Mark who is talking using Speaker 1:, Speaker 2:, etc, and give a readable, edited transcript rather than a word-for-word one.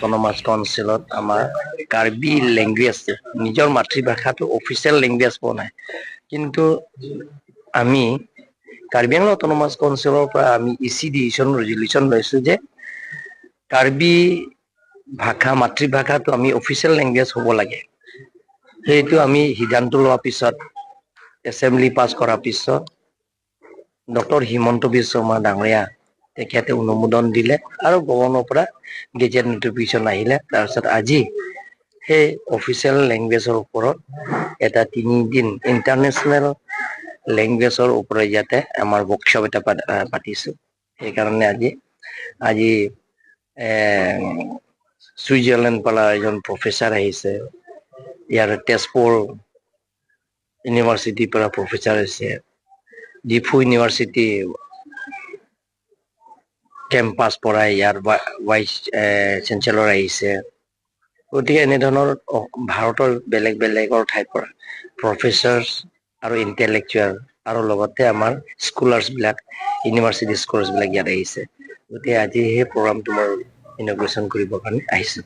Speaker 1: Autonomous কাউন্সিলত আমাৰ Karbi language, নিজৰ মাতৃভাষাটো অফিচিয়েল লেংগুৱেজ পোৱা নাই। কিন্তু আমি কাৰ্বি আংলং অট'নমাছ কাউন্সিলৰ পৰা আমি ইচি ডিচিশ্যন, ৰেজলিউশ্যন লৈছোঁ যে কাৰ্বি ভাষা, মাতৃভাষাটো আমি অফিচিয়েল লেংগুৱেজ হ'ব লাগে। সেইটো আমি সিদ্ধান্ত লোৱাৰ পিছত, এছেম্বলি পাছ কৰাৰ পিছত ডক্টৰ হিমন্ত বিশ্ব শৰ্মা ডাঙৰীয়া, তেখেতে অনুমোদন দিলে আৰু গভৰ্ণৰ পৰা গেজেট নটিফিকেশ্যন আহিলে। তাৰপিছত আজি সেই অফিচিয়েল লেংগুৱেজৰ ওপৰত এটা 3 দিন ইণ্টাৰনেশ্যনেল লেংগুৱেজৰ ওপৰত ইয়াতে আমাৰ ৱৰ্কশ্বপ এটা পাতিছোঁ। সেইকাৰণে আজি আজি ছুইজাৰলেণ্ড পৰা এজন প্ৰফেচাৰ আহিছে, ইয়াৰ তেজপুৰ ইউনিভাৰ্চিটিৰ পৰা প্ৰফেচাৰ আহিছে, ডিফু ইউনিভাৰ্চিটি কেম্পাছ পৰা ইয়াৰ ভাইচ চেঞ্চেলৰ আহিছে। গতিকে এনেধৰণৰ ভাৰতৰ বেলেগ বেলেগৰ ঠাইৰ পৰা প্ৰফেচাৰ্ছ আৰু ইণ্টেলেকচুৱেল আৰু লগতে আমাৰ স্কলাৰ্ছবিলাক, ইউনিভাৰ্চিটি স্কলাৰ্ছবিলাক ইয়াত আহিছে। গতিকে আজি সেই প্ৰগ্ৰামটো মই ইনঅগুৰেশ্যন কৰিবৰ কাৰণে আহিছোঁ।